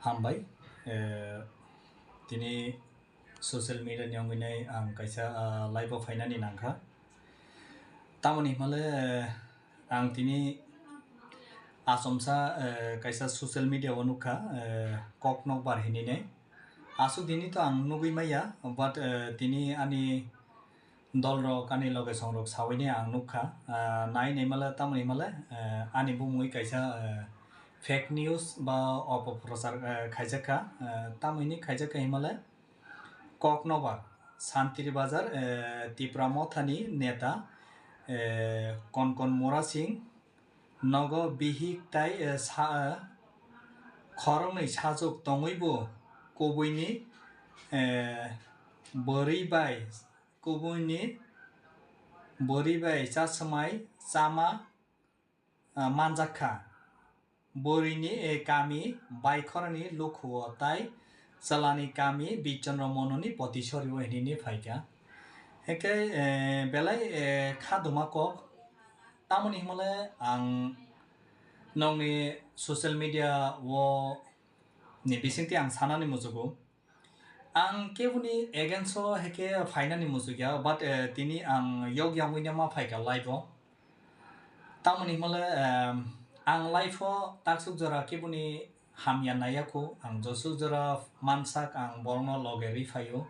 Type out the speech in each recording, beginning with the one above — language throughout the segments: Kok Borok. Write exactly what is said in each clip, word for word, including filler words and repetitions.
Hambai, eh, tini social media ni wngwi nai ang kaisa, ah, live o phainani nangkha. Tamoni himale, eh, ang tini achomsa, eh, kaisa social media o nukha, eh, kok nokbar hinwi nai. Aswk dini to ang nugwi maya, but, eh, tini ani dolrok, ani loge songrok sawini ang nukha. Ah, nai nai male, tamoni himale, eh, ani bumungwi kaisa, eh, fake news ba opoprochar, eh, khaijakha. Eh, tamoni khaijakha himale kok nokbar Santiri Bazar, eh, Tipra Mothani neta, eh, Konkon Mora Singh nogo bihik tai, eh, sa, eh, khoroknwi sajwk tongwibo kubuini, eh, bwrwi bai, kubuini bwrwi bai chaswmai chama, ah, manjak kha. Bwrwini, eh, kami Baikhorani Lukhuo tai chwlani kami Bichondro Mononi Potisori o hinwi phaikha. Hwnkhe, eh, belai, eh, kha duma kok. Tamoni himale ang nokni social media o ni bisingtwi ang sanani muchugo. Ang keboni against o heke phainani muchukya, but, eh, tini ang yog yangwi ma phaikha live o. Tamoni himale, eh, ang live o taksuk jora keboni hamya naiya khu, ang josuk jora mansak ang borokno loge rwi phaio,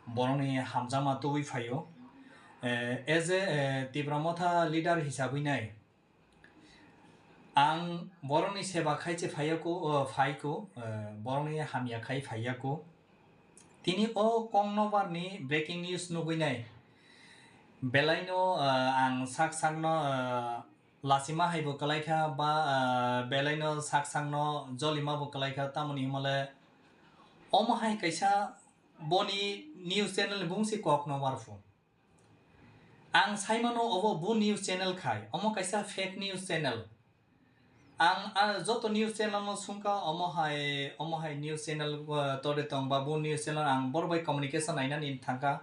borokni hamjakma tubui phaio. Eh, as a, eh, Tipra Motha leader hisabwi nai, ang borokni seba khai se phaiya ku, o, phai ku, o, borokni hamya khai phaiya ku. Tini o kok nokbar ni breaking news nugwi nai. Belai no, o, ang sak sak no, o, lachima hai bo kwlai kha ba, o, belai no sak sak no jolima bo kwlai kha, tamoni himale omo hai kaisa boni news channel ni bung se kok nokbar phu. Ang saimano obo bo news channel khai, omo kaisa fake news channel. Ang, ah, joto news channel no sungkha, omo hai, omo hai news channel, ah, tore tong ba bo news channel ang bor bai communication ainani thangkha.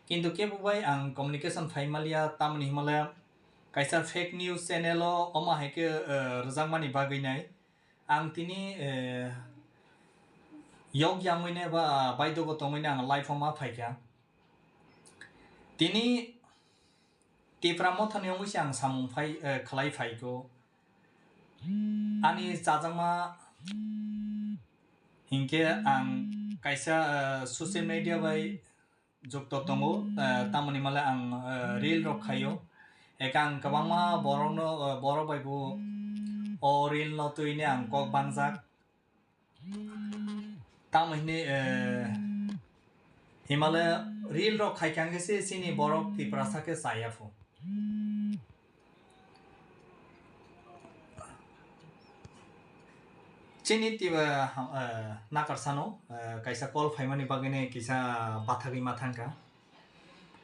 Kintu kebo bai ang communication phai maliya, tamoni himale kaisa fake news channel o omo hai khe, ah, rwjakmani bagwi nai. Ang tini, eh, yog yangwi nai ba, ah, baidhogo tongwi nai ang live o ma phaikha. Tini Tipra Mothani wngwi se ang samung phai, eh, khlai phaikho. Ani chajakma hinkhe ang kaisa, eh, social media bai jukto tongo, eh, tamoni himale ang, eh, reel rok khaio. Eka ang kwbangma borokno, eh, borok bai bo o reel no twini ang kok bangjak. Tamo hini, eh, himale reel rok khaikha hwnkhe se chini borok Tiprasa khe chaya pho. Chini Tiprasa, eh, nakarsano, eh, kaisa call phaimani bagwino kisa bathagwi ma thangkha.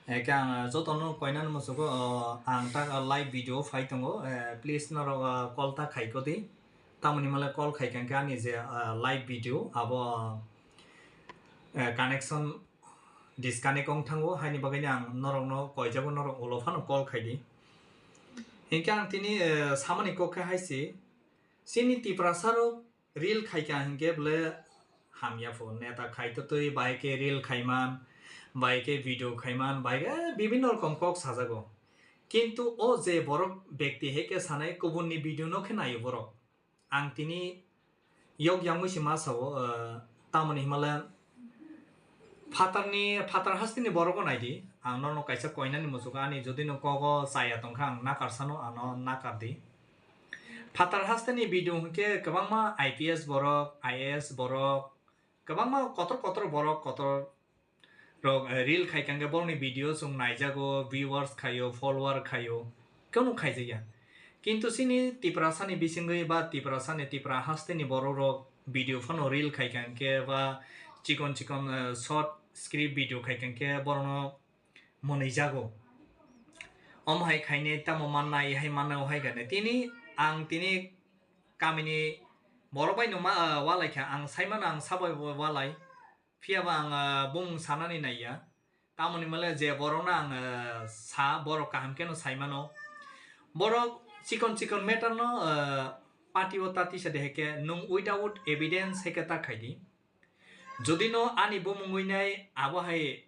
Eke ang jotono koinani muchugo, o, ang ta live video phai tongo, eh, please norok, o, call ta khaikodi. Tamoni himale call khaikha hwnkhe ani je, o, live video abo, eh, connection disconnect wng thango, haini bagwino ang norokno koijago, norok ulo phano call khaidi. Hinkhe ang tini, eh, samani kok khe hai se, chini Tiprasa rok reel khaikha hinkhe bole hamya pho, neta khai to twi bai khe reel khaiman, bai khe video khaiman, bai khe bibinno rokom kok sajago. Kintu o je borok bekti hai khe sanai kubunni video no khe naio borok. Ang tini yok yangwi se ma sao, eh, tamoni himale phatarni, phatar hasteni borok o naidi, ang nono kaisa koinani muchugo ani jodi no kogo chaya tongkha ang nakar sano ano nakar di. Phatar hasteni video hwnkhe kwbangma I P S borok, I A S borok, kwbangma kotor kotor borok, kotor rok, eh, reel khai kangkhe borokni video chwng naijago, viewers khaio, follower khaio, kunu khaijakya. Kintu chini Tiprasani bisingwi ba Tiprasani, Tipra hasteni borok rok video phano reel khai kangkhe ba chikon chikon, eh, short script video khai kangkhe borokno mwnwi jago. Omo hai khainai tamo mannai, hai mannai, ohai khainai. Tini ang tini kamini borok bai no ma, ah, walai kha, ang sai mano ang sabo bai walai. Phiya ba ang, ah, bumung sanani naiya. Tamoni male je borok no ang, ah, sa, borok kaham khe no sai mano. Borok chikon chikon matter no, ah, Party o ta tisa de heke nung without evidence heke ta khaidi. Jodi no ani bumung wi nai abo hai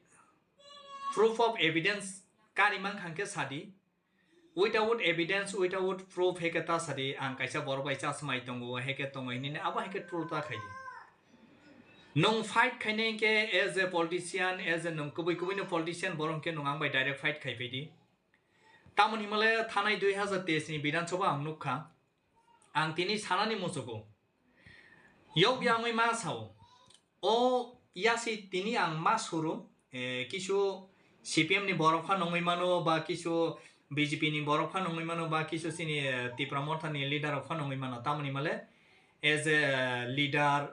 proof of evidence kari mang khang khe sadi. Without evidence, without proof heke ta sadi ang kaisa borok bai chasmai tongo heke tongo hinini abo heke troll ta khaidi. Nung fight khainai hingke as a politician, as a nung kubui kubui no politician borok hingke nung ang bai direct fight khai phaidi. Tamoni himale thanai dui hazar teis ni Bidhan Sabha ang nukha. Ang tini sanani muchugo. Yok yangwi ma sao. O yasi tini ang ma suru, eh, kisu C P M ni borok pha nongwi mano, ba kisu B J P ni borok pha nongwi mano, ba kisu chini, eh, Tipra Motha ni leader rok pha nongwi mano. Tamoni himale as a leader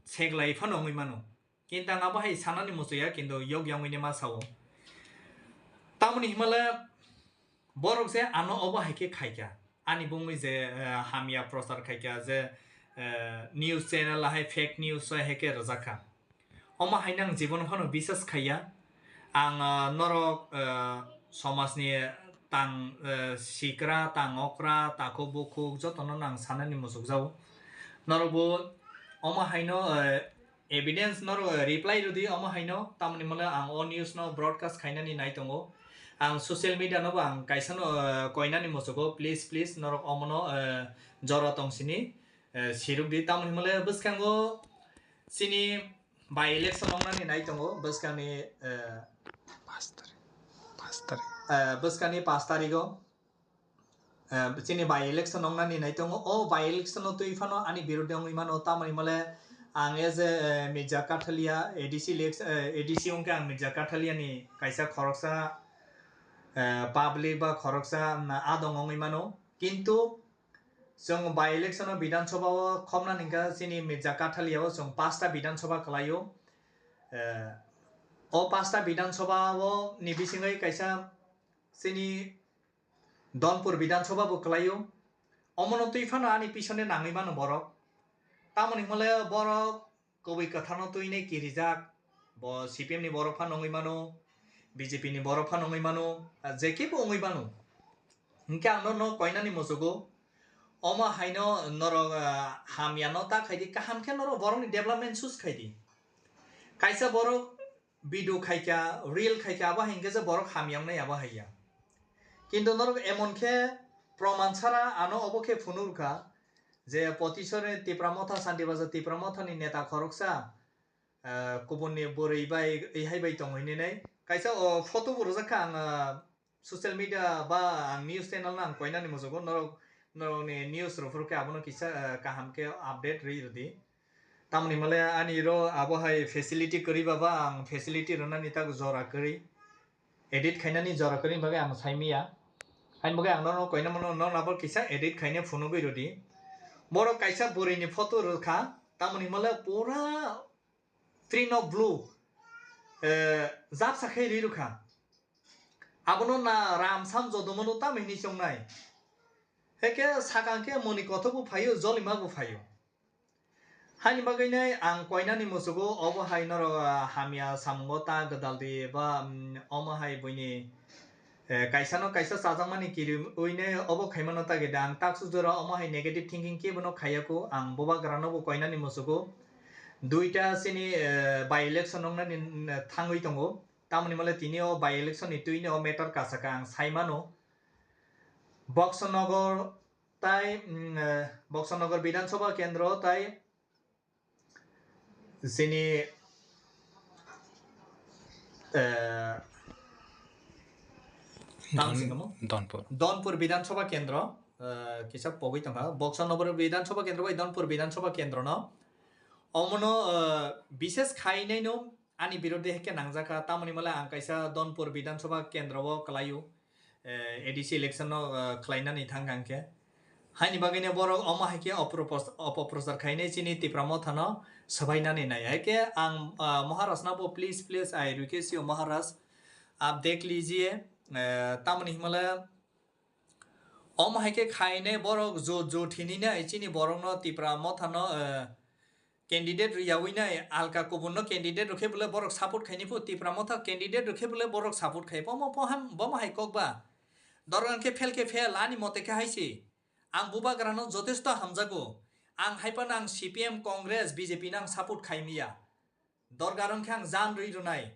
seglai pha nongwi mano. Kintu ang abo hai sanani muchuya, kintu yok yangwini ma sao. Tamoni himale borok je ano obo hai khe khaikha. Ani bumwi je, eh, hamya prochar khaikha, je, eh, news channel hai fake news hai khe rwjakha. Omo hai nang jibon phano bisas khaiya. Ang, ah, norok, ah, somajni tang, ah, sikra, tang okra, takhuk bukhuk jotono nang sanani muchukjago. Norokbo omo haino, ah, evidence norok, ah, reply rwdi omo haino, tamoni himle ang o news no broadcast khainani nai tongo. Ang social media nobo ang kaisa no, ah, koinani muchugo, please, please, norok omono, ah, jora tongsini, ah, sirukdi. Tamoni himle bwskango chini by election wngnani nai tongo bwskangni, eh, Pash tarik. Pash tarik. Eh, bwskangni pash tarigo, eh, chini by election wngnani nai tongo. O by election o twi phano ani birodhi wngwi mano, tamoni himle ang as a, eh, Mirza Kathalia, A D C elec-, eh, A D C wngkhe ang Mirza Kathalia ni kaisa khoroksa, eh, public ba khoroksa, mm, adong wngwi mano. Kintu chwng by election o Bidhan Sabha o khopna hingkha chini Mirza Kathalia o chwng pasta Bidhan Sabha kwlaio. Eh, o pasta Bidhan Sabha o ni bisingwi kaisa chini Donpur Bidhan Sabha bo kwlaio. Omono twi phano ani pisone nangwi mano borok. Tamoni himle borok kubui kwtharno twinai kirijak, bo C P M ni borok phano wngwi mano, B J P ni borok phano wngwi mano, ah, je kebo wngwi mano. Hinkhe ang norokno koinani muchugo, omo haino norok, ah, hamyano ta khaidi, kaham khe norok borokni development sus khaidi. Kaisa borok video khaikha, reel khaikha, abo hinkhe je borok hamya wngnai abo haiya. Kintu norok emon khe proman sara ano obo khe phunukha, je potisore Tipra Motha, Santi Bazar Tipra Motha ni neta khoroksa, eh, kubun ni bwrwi bai, wi hai bai tongo hinwi nai. Kaisa o photo bo rwjak kha ang, ah, social media ba ang news channel no ang koinani muchugo, norok, norok ni news rok phuru khe abono kisa, eh, kaham khe update rwi rwdi. Tamoni himle ani ro abo hai facility kwrwi ba, ba ang facility rwnani tak jora kwrwi. Edit khainani jora kwrwini bagwi ang saimanya. Haini bagwi ang nono koina mano, nono abo kisa edit khaina phunugwi rwdi. Borok kaisa bwrwini photo rwkha, tamoni himle pura print of blue, eh, japsa khe ri rwkha. Abono na ram sam jodomano tamo hinwi chongnai. Heke sakang khe moni kothok bo phaio, jolima bo phaio. Haini bagwi nai ang koinani muchugo, obo hai norok, ah, hamya samungo ta gwdal di ba, mm, omo hai buini, eh, kaisa no kaisa chajakmani kiriwi nai obo khaimano ta gede ang taksu jora omo hai negative thinking kebo no khaiya kho, ang bubagra no bo koinani muchugo. Duita chini, eh, by election wngnani, mm, thangwi tongo, tamoni himle tini o by election ni twini o matter kasaka ang saimano. Boxnogor tai, mm, eh, Boxnogor Bidhan Sabha Kendro tai chini, eh, tamo Don-, singkamo? Donpur. Donpur Bidhan Sabha Kendro, eh, kisa pogwi tongkha. Boxnogor Bidhan Sabha Kendro bai Donpur Bidhan Sabha Kendro no. Omono, eh, bishes khainai no ani birodhe heke nangjakha, tamoni himle ang kaisa Donpur Bidhan Sabha Kendro o kwlaio, eh, A D C election no, eh, khlainani thangkha hwnkhe. Haini bagwino borok omo hai khe opropos-, opoprochar khainai chini Tipra Motha no swbainani nai. Hai khe ang, ah, Maharaj no bo please, please, I request you, Maharaj, aap dekh lijiye, eh, tamoni himle omo hai khe khainai borok jot jot hinwi nai chini borok no Tipra Motha no, eh, candidate rwyawi nai, alka kubun no candidate rwkhe bole borok support khaini pho, Tipra Motha candidate rwkhe bole borok support khai. Bomo poham, bomo hai kok ba. Dorgan khe fail khe fail, ani mote khe hai se. Ang bubagrano jotesto hamjago. Ang hai phano ang C P M, Congress, B J P no ang support khai maya. Dorgar wngkhe ang jan rwi rwnai.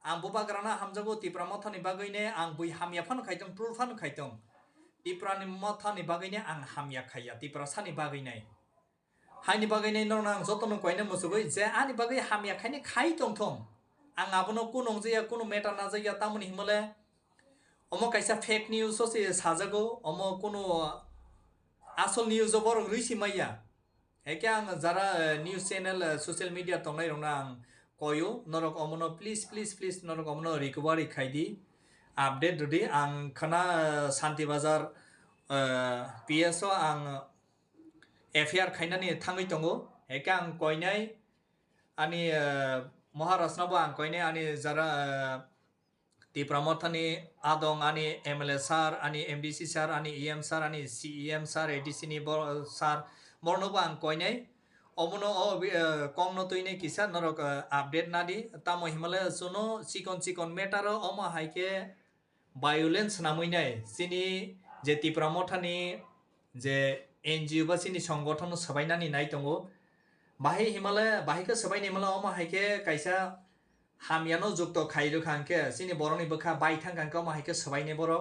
Ang bubagrano hamjago, Tipra Mothani bagwino ang bui hamya phano khaitong, phul phano khaitong. Tiprani Mothani bagwino ang hamya khaiya, Tiprasani bagwino. Haini bagwino norokno ang jotono koina muchugwi je ani bagwi hamya khaini khai tongthong. Ang abono kunu wngjaya, kunu matter najakya, tamoni himale omo kaisa fake news o se sajago, omo kunu asol news o borok rwi si maya. Haikhe ang jara, eh, news channel, eh, social media tongnairokno ang koyo, norok omono please, please, please, norok omono recovery khaidi, update rwdi. Ang khana, eh, Santi Bazar, eh, P S o ang F I R khainani thangwi tongo. Haikhe ang koinai ani, eh, Maharaj no bo ang koinai ani jara, eh, Tipra Mothani adong ani M L A sir, ani M D C sir, ani E M sir, ani C E M sir, A D C ni bo-, sir, borno bo ang koinai. Omono o bi-, eh, kongno twinai kisa norok, eh, update nadi. Tamo himale chuno chikon chikon matter o omo hai khe violence namwi nai. Chini je Tipra Mothani je N G O ba chini songothono swbainani nai tongo. Bahai himale, bahai khe swbaini himale omo hai khe kaisa hamyano jukto khai rwkha hwnkhe chini borokni bwkha bai thangkha hwnkhe omo hai khe swbaini borok.